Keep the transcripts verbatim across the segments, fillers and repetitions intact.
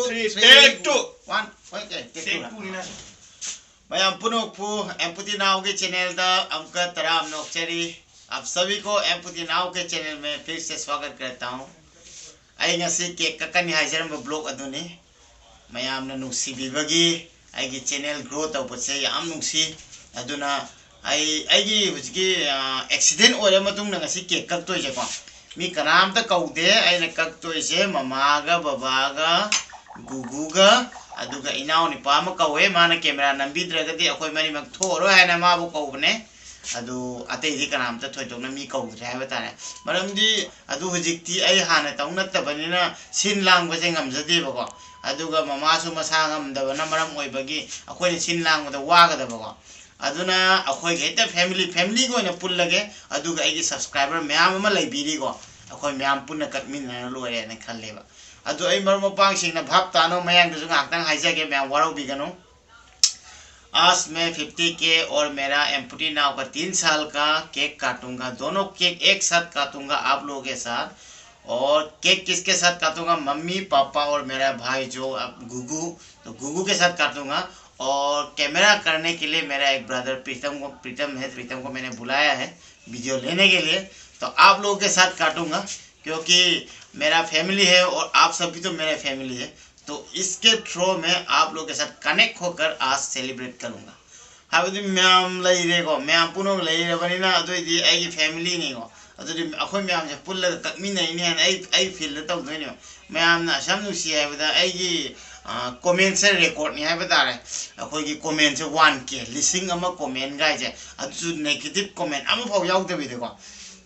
Three, take two. One. Okay, take two. Take two ꯅꯤꯅ꯫ ꯃꯌꯥꯝ ꯄꯨꯝꯅꯃꯛꯄꯨ ꯑꯦꯝꯄꯨꯇꯤ ꯅꯥꯎꯒꯤ ꯆꯦꯅꯦꯜꯗ ꯑꯃꯨꯛꯀ ꯇꯔꯥꯝꯅ ꯑꯣꯛꯆꯔꯤ꯫ आप सभी को एम्पुटी नाव के चैनल में फिर से स्वागत करता हूँ꯫ ꯑꯩ ꯉꯁꯤ ꯀꯦꯛ ꯀꯛꯀꯅꯤ ꯍꯥꯏꯖꯔꯝꯕ ꯕ꯭ꯂꯣꯛ ꯑꯗꯨꯅꯤ꯫ ꯃꯌꯥꯝꯅ ꯅꯨꯡꯁꯤꯕꯤꯕꯒꯤ ꯑꯩꯒꯤ ꯆꯦꯅꯦꯜ ꯒ꯭ꯔꯣ ꯇꯧꯕꯁꯦ ꯌꯥꯝ ꯅꯨꯡꯁꯤ꯫ ꯑꯗꯨꯅ ꯑꯩ, ꯑꯩꯒꯤ ꯍꯧꯖꯤꯛꯀꯤ, ꯑ, ꯑꯦꯛꯁꯤꯗꯦꯟ ꯑꯣꯏꯔ ꯃꯇꯨꯡꯗ ꯉꯁꯤ ꯀꯦꯛ ꯀꯛꯇꯣꯏꯁꯦꯀꯣ, ꯃꯤ ꯀꯅꯥꯝꯇ ꯀꯧꯗꯦ꯫ ꯑꯩꯅ ꯀꯛꯇꯣꯏꯁꯦ ꯃꯃꯥꯒ, ꯕꯕꯥꯒ, ꯒꯨꯒꯨꯒ, ꯑꯗꯨꯒ ꯏꯅꯥꯎꯅꯨꯄꯥ ꯑꯃ ꯀꯧꯋꯦ꯫ ꯃꯥꯅ ꯀꯦꯃꯦꯔꯥ ꯅꯝꯕꯤꯗ꯭ꯔꯒꯗꯤ ꯑꯩꯈꯣꯏ ꯃꯔꯤꯃꯛ ꯊꯣꯛꯑꯔꯣꯏ ꯍꯥꯏꯅ ꯃꯥꯕꯨ ꯀꯧꯕꯅꯦ꯫ ꯑꯗꯨ ꯑꯇꯩꯗꯤ ꯀꯅꯥꯝꯇ ꯊꯣꯏꯗꯣꯛꯅ ꯃꯤ ꯀꯧꯗ꯭ꯔꯦ ꯍꯥꯏꯕ ꯇꯥꯔꯦ꯫ ꯃꯔꯝꯗꯤ ꯑꯗꯨ ꯍꯧꯖꯤꯛꯇꯤ ꯑꯩ ꯍꯥꯟꯅ ꯇꯧ ꯅꯠꯇꯕꯅꯤꯅ ꯁꯤꯟ ꯂꯥꯡꯕꯁꯦ ꯉꯝꯖꯗꯦꯕꯀꯣ꯫ ꯑꯗꯨꯒ ꯃꯃꯥꯁꯨ ꯃꯁꯥ ꯉꯝꯗꯕꯅ ꯃꯔꯝ ꯑꯣꯏꯕꯒꯤ ꯑꯩꯈꯣꯏꯅ ꯁꯤꯟ ꯂꯥꯡꯕꯗ ꯋꯥꯒꯗꯕꯀꯣ꯫ ꯑꯗꯨꯅ ꯑꯩꯈꯣꯏꯒꯤ ꯍꯦꯛꯇ ꯐꯦꯃꯤꯂꯤ, ꯐꯦꯃꯤꯂꯤꯒꯤ ꯑꯣꯏꯅ ꯄꯨꯜꯂꯒꯦ꯫ ꯑꯗꯨꯒ ꯑꯩꯒꯤ ꯁꯕꯁꯀ꯭ꯔꯥꯏꯕꯔ ꯃꯌꯥꯝ ꯑꯃ ꯂꯩꯕꯤꯔꯤꯀꯣ, ꯑꯩꯈꯣꯏ ꯃꯌꯥꯝ ꯄꯨꯟꯅ ꯀꯛꯃꯤꯟꯅꯔ ꯂꯣꯏꯔꯦꯅ ꯈꯜꯂꯦꯕ꯫ ꯑꯗꯨ ꯑꯩ ꯃꯔꯨꯞ ꯃꯄꯥꯡꯁꯤꯡꯅ ꯚꯥꯞ ꯇꯥꯅꯕ ꯃꯌꯥꯡꯗꯁꯨ ꯉꯥꯏꯍꯥꯛꯇꯪ ꯍꯥꯏꯖꯒꯦ, ꯃꯌꯥꯝ ꯋꯥꯔꯧꯕꯤꯒꯅꯨ꯫ आज मैं फिफ्टी के और मेरा एम्पुटी नाव का तीन साल का केक काटूंगा। दोनों केक एक साथ काटूंगा आप लोगों के साथ। और केक किसके साथ काटूंगा? मम्मी, पापा और मेरा भाई जो अब गुगू, तो गुगू के साथ काटूंगा। और कैमरा करने के लिए मेरा एक ब्रदर प्रीतम को, प्रीतम है, प्रीतम को मैंने बुलाया है वीडियो लेने के लिए। तो आप लोगों के साथ काटूंगा, क्योंकि मेरा फैमिली है और आप सब भी तो मेरा फैमिली है। तो इसके थ्रू मैं आप लोगों के साथ कनेक्ट होकर आज सेलिब्रेट करूंगा। ꯍꯥꯏꯕꯗꯤ ꯃꯌꯥꯝ ꯂꯩꯔꯦꯀꯣ, ꯃꯌꯥꯝ ꯄꯨꯝꯅꯃꯛ ꯂꯩꯔꯕꯅꯤꯅ ꯑꯗꯨꯑꯣꯏꯗꯤ ꯑꯩꯒꯤ ꯐꯦꯃꯤꯂꯤꯅꯤꯀꯣ꯫ ꯑꯗꯨꯗꯤ ꯑꯩꯈꯣꯏ ꯃꯌꯥꯝꯁꯦ ꯄꯨꯜꯂꯒ ꯀꯛꯃꯤꯟꯅꯩꯅꯦ ꯍꯥꯏꯅ ꯑꯩ, ꯑꯩ ꯐꯤꯜꯗ ꯇꯧꯗꯣꯏꯅꯦꯕ꯫ ꯃꯌꯥꯝꯅ ꯑꯁꯨꯛ ꯌꯥꯝ ꯅꯨꯡꯁꯤ ꯍꯥꯏꯕꯗ ꯑꯩꯒꯤ, ꯑ, ꯀꯣꯃꯦꯟꯁꯦ ꯔꯦꯀꯣꯔꯗꯅꯤ ꯍꯥꯏꯕ ꯇꯥꯔꯦ꯫ ꯑꯩꯈꯣꯏꯒꯤ ꯀꯣꯃꯦꯟꯁꯦ ꯋꯥꯟ ꯀꯦ, ꯂꯤꯁꯤꯡ ꯑꯃ ꯀꯣꯃꯦꯟꯒꯥꯏꯁꯦ, ꯑꯗꯨꯁꯨ ꯅꯦꯒꯦꯇꯤꯞ ꯀꯣꯃꯦꯟ ꯑꯃꯐꯥꯎ ꯌꯥꯎꯗꯕꯤꯗꯀꯣ,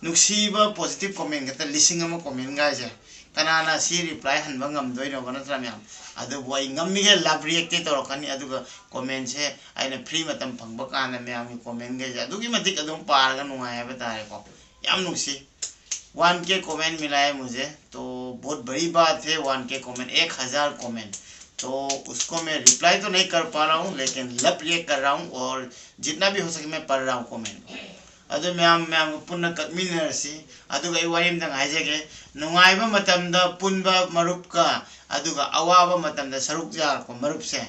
ꯅꯨꯡꯁꯤꯕ ꯄꯣꯖꯤꯇꯤꯞ ꯀꯣꯃꯦꯟ ꯈꯛꯇ ꯂꯤꯁꯤꯡ ꯑꯃ ꯀꯣꯃꯦꯟꯒꯥꯏꯁꯦ꯫ ꯀꯅꯥꯅ ꯁꯤ ꯔꯤꯄ꯭ꯂꯥꯏ ꯍꯟꯕ ꯉꯝꯗꯣꯏꯅꯣꯕ, ꯅꯠꯇ꯭ꯔꯥ ꯃꯌꯥꯝ? ꯑꯗꯨꯕꯨ ꯑꯩ ꯉꯝꯃꯤꯈꯩ ꯂꯚ ꯔꯤꯌꯦꯛꯇꯤ ꯇꯧꯔꯛꯀꯅꯤ, ꯑꯗꯨꯒ ꯀꯣꯃꯦꯟꯁꯦ ꯑꯩꯅ ꯐ꯭ꯔꯤ ꯃꯇꯝ ꯐꯪꯕ ꯀꯥꯟꯗ ꯃꯌꯥꯝꯒꯤ ꯀꯣꯃꯦꯟꯈꯩꯁꯦ ꯑꯗꯨꯛꯀꯤ ꯃꯇꯤꯛ ꯑꯗꯨꯝ ꯄꯥꯔꯒ ꯅꯨꯡꯉꯥꯏ ꯍꯥꯏꯕ ꯇꯥꯔꯦꯀꯣ꯫ ꯌꯥꯝ ꯅꯨꯡꯁꯤ꯫ वन के कमेंट मिला है मुझे, तो बहुत बड़ी बात है। वन के कमेंट, एक हज़ार कमेंट, तो उसको मैं रिप्लाई तो नहीं कर पा रहा हूँ, लेकिन लव रिएक्ट कर रहा हूँ और जितना भी हो सके मैं पढ़ रहा हूँ कमेंट। ꯑꯗꯨ ꯃꯌꯥꯝ, ꯃꯌꯥꯝꯒ ꯄꯨꯟꯅ ꯀꯛꯃꯤꯟꯅꯔꯁꯤ꯫ ꯑꯗꯨꯒ ꯑꯩ ꯋꯥꯔꯤ ꯑꯃꯇꯪ ꯍꯥꯏꯖꯒꯦ, ꯅꯨꯡꯉꯥꯏꯕ ꯃꯇꯝꯗ ꯄꯨꯟꯕ ꯃꯔꯨꯞꯀ, ꯑꯗꯨꯒ ꯑꯋꯥꯕ ꯃꯇꯝꯗ ꯁꯔꯨꯛ ꯌꯥꯔꯛꯄ ꯃꯔꯨꯞꯁꯦ,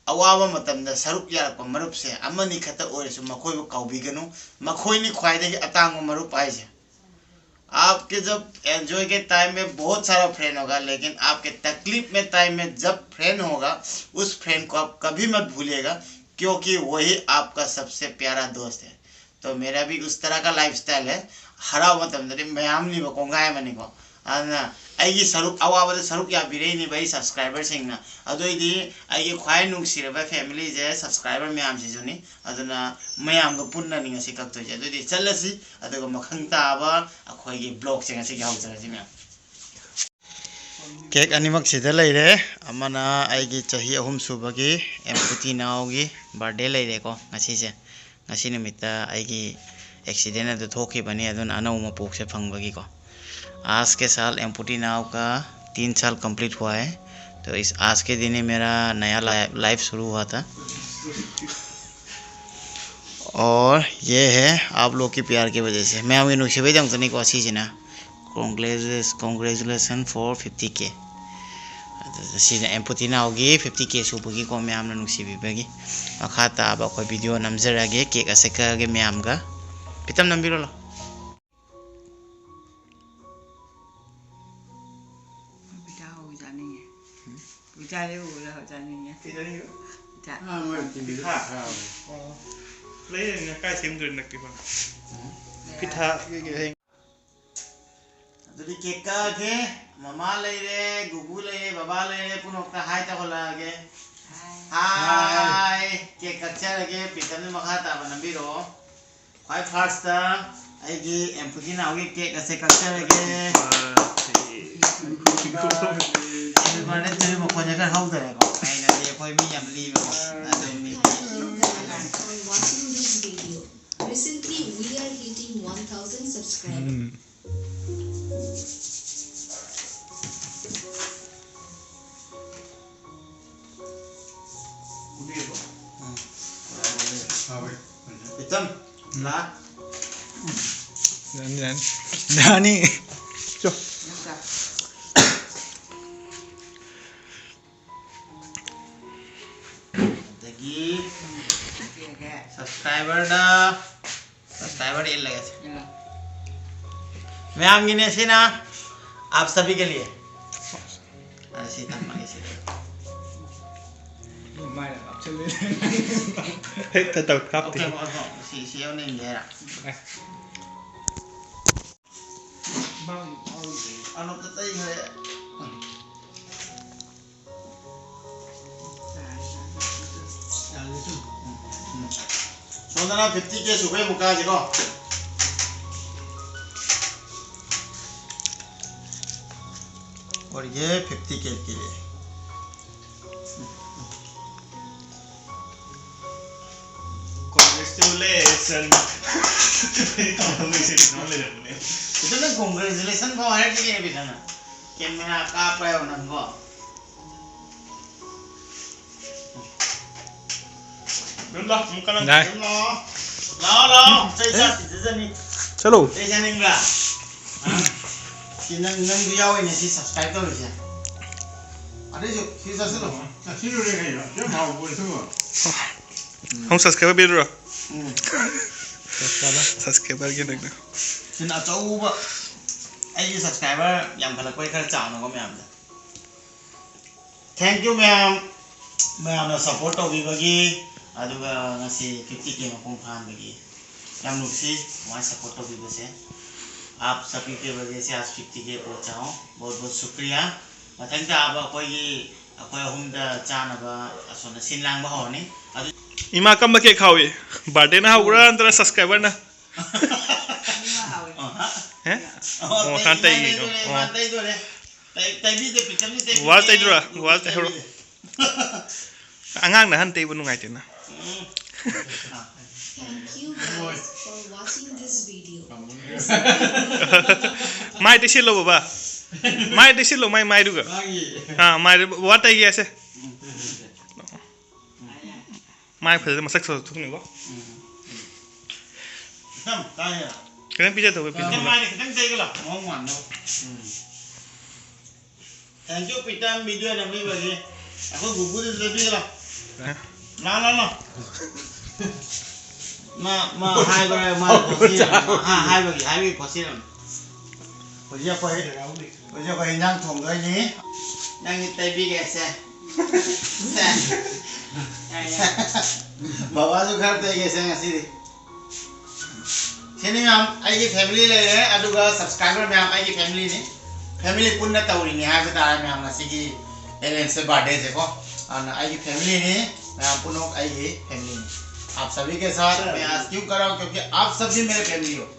ꯑꯋꯥꯕ ꯃꯇꯝꯗ ꯁꯔꯨꯛ ꯌꯥꯔꯛꯄ ꯃꯔꯨꯞꯁꯦ ꯑꯃꯅꯤ ꯈꯛꯇ ꯑꯣꯏꯔꯁꯨ ꯃꯈꯣꯏꯕꯨ ꯀꯥꯎꯕꯤꯒꯅꯨ꯫ ꯃꯈꯣꯏꯅꯤ ꯈ꯭ꯋꯥꯏꯗꯒꯤ ꯑꯇꯥꯡꯕ ꯃꯔꯨꯞ ꯍꯥꯏꯁꯦ꯫ आपके जब एंजॉय के टाइम में बहुत सारा फ्रेंड होगा, लेकिन आपके तकलीफ में टाइम में जब फ्रेंड होगा, उस फ्रेंड को आप कभी मत भूलिएगा, क्योंकि वही आपका सबसे प्यारा दोस्त है। तो मेरा भी उस तरह का लाइफस्टाइल है꯫ ꯍꯔꯥꯎꯕ ꯃꯇꯝꯗꯗꯤ ꯃꯌꯥꯝ ꯂꯤꯕ ꯀꯣꯡꯒꯥꯏ ꯑꯃꯅꯤꯀꯣ꯫ ꯑꯗꯨꯅ ꯑꯩꯒꯤ ꯁꯔꯨꯛ, ꯑꯋꯥꯕꯗ ꯁꯔꯨꯛ ꯌꯥꯕꯤꯔꯛꯏꯅꯦꯕ ꯑꯩ ꯁꯕꯁꯀ꯭ꯔꯥꯏꯕꯔꯁꯤꯡꯅ꯫ ꯑꯗꯨꯑꯣꯏꯗꯤ ꯑꯩꯒꯤ ꯈ꯭ꯋꯥꯏ ꯅꯨꯡꯁꯤꯔꯕ ꯐꯦꯃꯤꯂꯤꯁꯦ ꯁꯕꯁꯀ꯭ꯔꯥꯏꯕꯔ ꯃꯌꯥꯝꯁꯤꯁꯨꯅꯤ꯫ ꯑꯗꯨꯅ ꯃꯌꯥꯝꯒ ꯄꯨꯟꯅꯅꯤ ꯉꯁꯤ ꯀꯛꯇꯣꯏꯁꯦ꯫ ꯑꯗꯨꯗꯤ ꯆꯠꯂꯁꯤ, ꯑꯗꯨꯒ ꯃꯈꯪ ꯇꯥꯕ ꯑꯩꯈꯣꯏꯒꯤ ꯕ꯭ꯂꯣꯒꯁꯦ ꯉꯁꯤꯒꯤ ꯍꯧꯖꯔꯁꯤ ꯃꯌꯥꯝ꯫ ꯀꯦꯛ ꯑꯅꯤꯃꯛ ꯁꯤꯗ ꯂꯩꯔꯦ꯫ ꯑꯃꯅ ꯑꯩꯒꯤ ꯆꯍꯤ ꯑꯍꯨꯝ ꯁꯨꯕꯒꯤ ꯑꯦꯝꯄꯨꯇꯤ ꯅꯥꯎꯒꯤ ꯕꯥꯔꯗꯦ ꯂꯩꯔꯦꯀꯣ ꯉꯁꯤꯁꯦ꯫ ꯉꯁꯤ ꯅꯨꯃꯤꯠꯇ ꯑꯩꯒꯤ ꯑꯦꯛꯁꯤꯗꯦꯟ ꯑꯗꯨ ꯊꯣꯛꯈꯤꯕꯅꯤ, ꯑꯗꯨꯅ ꯑꯅꯧꯕ ꯃꯄꯣꯛꯁꯦ ꯐꯪꯕꯒꯤꯀꯣ꯫ आज के साल एम्पुटी नाव का तीन साल कंप्लीट हुआ है। तो इस आज के दिन ही मेरा नया लाइफ शुरू हुआ था। और ये है आप लोग की प्यार की वजह से, ꯃꯌꯥꯝꯒꯤ ꯅꯨꯡꯁꯤꯕꯩꯗꯃꯛꯇꯅꯤꯀꯣ ꯁꯤꯁꯤꯅ꯫ Congratulations, congratulations for fifty K꯫ ꯑꯗꯨꯗ ꯁꯤꯅ ꯑꯦꯝꯄꯨꯇꯤ ꯅꯥꯎꯒꯤ ꯐꯤꯐꯇꯤ ꯀꯦ ꯁꯨꯕꯒꯤꯀꯣ, ꯃꯌꯥꯝꯅ ꯅꯨꯡꯁꯤꯕꯤꯕꯒꯤ꯫ ꯃꯈꯥ ꯇꯥꯕ ꯑꯩꯈꯣꯏ ꯚꯤꯗꯤꯑꯣ ꯅꯝꯖꯔꯛꯑꯒꯦ ꯀꯦꯛ ꯑꯁꯦ ꯀꯛꯑꯒꯦ ꯃꯌꯥꯝꯒ꯫ ꯈꯤꯇꯪ ꯅꯝꯕꯤꯔꯣ ꯂꯥꯎ꯫ ꯄꯤꯊꯥ ꯍꯧ ꯆꯥꯅꯤꯡꯉꯦ꯫ ꯄꯤꯊꯥꯁꯦ ꯎꯕꯗ ꯍꯧ ꯆꯥꯅꯤꯡꯉꯦ꯫ ꯄꯤꯊꯥ꯫ ꯂꯩꯔꯦꯅꯦ, ꯀꯥꯏ ꯁꯦꯝꯗꯣꯏꯅꯣ ꯅꯛꯇꯤ ꯃꯥ? ꯄꯤꯊꯥ ꯀꯩꯀꯩ ꯍꯌꯦꯡ꯫ ꯑꯗꯨꯗꯤ ꯀꯦꯛ ꯀꯛꯑꯒꯦ꯫ ꯃꯃꯥ ꯂꯩꯔꯦ, ꯒꯨꯒꯨ ꯂꯩꯔꯦ, ꯕꯕꯥ ꯂꯩꯔꯦ, ꯄꯨꯝꯅꯃꯛꯇ ꯍꯥꯏ ꯇꯧꯍꯜꯂꯛꯑꯒꯦ꯫ ꯍꯥꯏ꯫ ꯀꯦꯛ ꯀꯛꯆꯔꯒꯦ꯫ ꯄ꯭ꯔꯤꯇꯝꯅ ꯃꯈꯥ ꯇꯥꯕ ꯅꯝꯕꯤꯔꯛꯑꯣ꯫ ꯈ꯭ꯋꯥꯏ ꯐꯥꯔꯁꯇ ꯑꯩꯒꯤ ꯑꯦꯝꯄꯨꯇꯤ ꯅꯥꯎꯒꯤ ꯀꯦꯛ ꯑꯁꯦ ꯀꯛꯆꯔꯒꯦ꯫ ꯍꯦꯄꯤ ꯕꯥꯔꯗꯦ ꯇꯨ ꯌꯨ ꯃꯈꯣꯟꯁꯦ ꯈꯔ ꯍꯧꯗꯔꯦꯀꯣ꯫ ꯑꯩꯅꯗꯤ ꯑꯩꯈꯣꯏ ꯃꯤ ꯌꯥꯝ ꯂꯤꯕꯀꯣ꯫ ꯑꯗꯨ ꯃꯤ Hello guys, for watching this video. Recently, we are hitting one thousand subscribers. ꯎꯝ꯫ ꯏꯆꯝ, ꯂꯥꯛ꯫ ꯌꯥꯅꯤ, ꯌꯥꯅꯤ꯫ ꯌꯥꯅꯤ꯫ ꯆꯣ꯫ ꯑꯗꯒꯤ subscriberꯗ, subscriber ꯏꯜꯂꯒꯦ꯫ ꯃꯌꯥꯝꯒꯤꯅꯦ ꯁꯤꯅ, आप सभी के लिए꯫ ꯑ, ꯁꯤ ꯊꯝꯃꯒꯦ ꯁꯤꯗ꯫ ꯃꯥꯏꯅ ꯀꯥꯞꯁꯤꯜꯂꯦ꯫ ꯍꯦꯛꯇ ꯇꯧ, ꯀꯥꯞꯇꯦ꯫ Okay, okay, okay. ꯁꯤ, ꯁꯤ ꯌꯥꯎꯅꯤꯡꯗꯦ ꯍꯥꯏꯔ? ꯑꯦ꯫ ꯑꯅꯣꯞꯇ ꯇꯩꯈ꯭ꯔꯦ꯫ ꯁꯣꯝꯗꯅ fifty K ꯁꯨꯈ꯭ꯔꯦ ꯑꯃꯨꯛ ꯀꯥꯁꯤꯀꯣ꯫ ꯑꯣꯏꯔꯤꯒꯦ fifty K ꯄꯤꯔꯛꯑꯦ꯫ Congratulation. Congratulation ꯂꯩꯔꯝꯕꯅꯦ꯫ ꯏꯊꯟꯗ congratulation ꯐꯥꯎ ꯍꯥꯏꯔꯛꯇꯦ ꯀꯩꯅꯣ ꯕꯤꯁꯥꯅ꯫ Camera ꯀꯥꯞꯄ ꯍꯥꯏꯕ ꯅꯪꯀꯣ꯫ ꯑꯗꯨꯝ ꯂꯥꯛ, ꯑꯃꯨꯛ ꯀꯟꯅ ꯌꯥꯏ꯫ ꯑꯗꯨꯝ ꯂꯥꯛꯑꯣ꯫ ꯂꯥꯛꯑꯣ, ꯂꯥꯛꯑꯣ꯫ ꯆꯩ ꯆꯥ ꯁꯤꯗꯖꯅꯤ꯫ ꯆꯠꯂꯣ꯫ ꯆꯩ ꯆꯥꯅꯤꯡꯕ꯭ꯔꯥ? ꯍꯥ? ꯁꯤ ꯅꯪ, ꯅꯪꯁꯨ ꯌꯥꯎꯋꯤꯅꯦ ꯁꯤ subscribe ꯇꯧꯔꯤꯁꯦ꯫ ꯑꯗꯨꯏꯁꯨ ꯁꯤ ꯆꯥꯁꯤꯜꯂꯣ꯫ ꯆꯥꯁꯤꯜꯂꯨꯔꯦ ꯀꯩꯅꯣ? ꯌꯥꯝ ꯍꯥꯎꯕ ꯄꯣꯠꯇꯨꯕꯨ꯫ ꯑꯃꯨꯛ subscriber ꯄꯤꯔꯨꯔꯣ? ꯎꯝ꯫ Subscriberꯒꯤ ꯅꯪꯅ꯫ ꯁꯤꯅ ꯑꯆꯧꯕ꯫ ꯑꯩꯒꯤ subscriber ꯌꯥꯝꯈꯠꯂꯛꯄꯩ ꯈꯔ ꯆꯥꯎꯅꯀꯣ ꯃꯌꯥꯝꯗ꯫ Thank you ꯃꯌꯥꯝ, ꯃꯌꯥꯝꯅ support ꯇꯧꯕꯤꯕꯒꯤ, ꯑꯗꯨꯒ ꯉꯁꯤ fifty K ꯃꯄꯨꯡ ꯐꯥꯍꯟꯕꯒꯤ꯫ ꯌꯥꯝ ꯅꯨꯡꯁꯤ ꯁꯨꯃꯥꯏꯅ support ꯇꯧꯕꯤꯕꯁꯦ꯫ आप सभी के वजह से आज fifty K पहुंचा हूं, बहुत बहुत शुक्रिया। ꯃꯊꯪ ꯇꯥꯕ ꯑꯩꯈꯣꯏꯒꯤ, ꯑꯩꯈꯣꯏ ꯑꯍꯨꯝꯗ ꯆꯥꯅꯕ ꯑꯁꯣꯝꯗ ꯁꯤꯟ ꯂꯥꯡꯕ ꯍꯧꯔꯅꯤ꯫ ꯑꯗꯨ ꯏꯃꯥ ꯀꯝꯕ cake ꯍꯥꯎꯏ? Birthdayꯅ ꯍꯥꯎꯕ꯭ꯔꯥ ꯅꯠꯇ꯭ꯔꯒ subscriberꯅ? ꯑꯅꯤꯃꯛ ꯍꯥꯎꯋꯦ꯫ ꯑ, ꯍꯥ? ꯍꯦ? ꯑꯣ, ꯑꯣ, ꯇꯩ-, ꯍꯥꯟ ꯏꯃꯥ ꯇꯩꯒꯤꯀꯣ꯫ ꯇꯩꯗꯣꯔꯦ, ꯏꯃꯥ ꯑꯣ꯫ ꯇꯩꯗꯣꯔꯦ꯫ ꯇꯩ-, ꯇꯩꯕꯤꯗꯦ, ꯄꯤꯛꯇꯝꯗꯤ ꯇꯩꯕꯤꯗꯦ꯫ ꯋꯥꯜ ꯇꯩꯗꯣꯔꯥ? ꯋꯥꯜ ꯇꯩꯍꯧꯔꯣ꯫ ꯑꯉꯥꯡꯅ ꯑꯍꯟ ꯇꯩꯕ ꯅꯨꯡꯉꯥꯏꯇꯦꯅ꯫ ꯎꯝ꯫ Thank you guys for watching this video. ꯃꯥꯏ ꯇꯩꯁꯤꯜꯂꯣ ꯕꯕꯥ꯫ ꯃꯥꯏ ꯇꯩꯁꯤꯜꯂꯣ, ꯃꯥꯏ ꯃꯥꯏꯗꯨꯒ꯫ ꯃꯥꯒꯤ꯫ ꯑꯥ, ꯃꯥꯏꯗꯨ ꯕꯕꯥ ꯇꯩꯒꯦ ꯍꯥꯏꯁꯦ꯫ ꯎꯝ꯫ ꯃꯥꯏ ꯐꯖꯅ ꯃꯁꯛ ꯊꯣꯛꯅꯤꯀꯣ꯫ ꯎꯝ꯫ ꯈꯤꯇꯪ ꯄꯤꯖ ꯇꯧꯕ ꯄꯤꯖ ꯈꯤꯇꯪ ꯇꯧꯕ꯫ ꯃꯥꯏꯗ ꯈꯤꯇꯪ ꯇꯩꯒꯦ ꯂꯥꯎ꯫ ꯃꯑꯣꯡ ꯃꯥꯟꯅꯕ꯫ ꯎꯝ꯫ Thank you, ꯄꯤꯇꯝ, video ꯅꯝꯕꯤꯕꯒꯤ꯫ ꯑꯩꯈꯣꯏ ꯒꯨꯒꯨꯗꯨꯁꯨ ꯂꯩꯕꯤꯒꯦ ꯂꯥꯎ꯫ ꯍꯥ? ꯂꯥꯎ, ꯂꯥꯎ, ꯂꯥꯎ꯫ ꯃꯥ, ꯃꯥ ꯍꯥꯏꯕ, ꯃꯥ ꯈꯣꯠꯆꯤꯜꯂꯝꯃꯦ꯫ ꯍꯥ, ꯍꯥꯏꯕꯒꯤ, ꯍꯥꯏꯕꯒꯤ ꯈꯣꯠꯆꯤꯜꯂꯝꯃꯦ꯫ ꯍꯧꯖꯤꯛ ꯑꯩꯈꯣꯏ, ꯍꯧꯖꯤꯛ ꯑꯩꯈꯣꯏ ꯏꯟꯖꯥꯡ ꯊꯣꯡꯗꯣꯏꯅꯤ꯫ ꯅꯪꯒꯤ ꯇꯩꯕꯤꯒꯦꯁꯦ꯫ ꯁꯦ꯫ ꯕꯕꯥꯁꯨ ꯈꯔ ꯇꯩꯒꯦꯁꯦ ꯉꯁꯤꯗꯤ꯫ ꯁꯤꯅꯤ ꯃꯌꯥꯝ, ꯑꯩꯒꯤ family ꯂꯩꯔꯦ, ꯑꯗꯨꯒ subscriber ꯃꯌꯥꯝ ꯑꯩꯒꯤ familyꯅꯤ꯫ Family ꯄꯨꯟꯅ ꯇꯧꯔꯤꯅꯤ ꯍꯥꯏꯕ ꯇꯥꯔꯦ ꯃꯌꯥꯝ, ꯉꯁꯤꯒꯤ ꯑꯦꯂꯦꯟꯁꯦ birthdayꯁꯦꯀꯣ꯫ ꯑꯗꯨꯅ ꯑꯩꯒꯤ familyꯅꯤ, ꯃꯌꯥꯝ ꯄꯨꯝꯅꯃꯛ ꯑꯩꯒꯤ familyꯅꯤ꯫ आप सभी के साथ मैं आज क्यों कर रहा हूँ, क्योंकि आप सब भी मेरे family हो।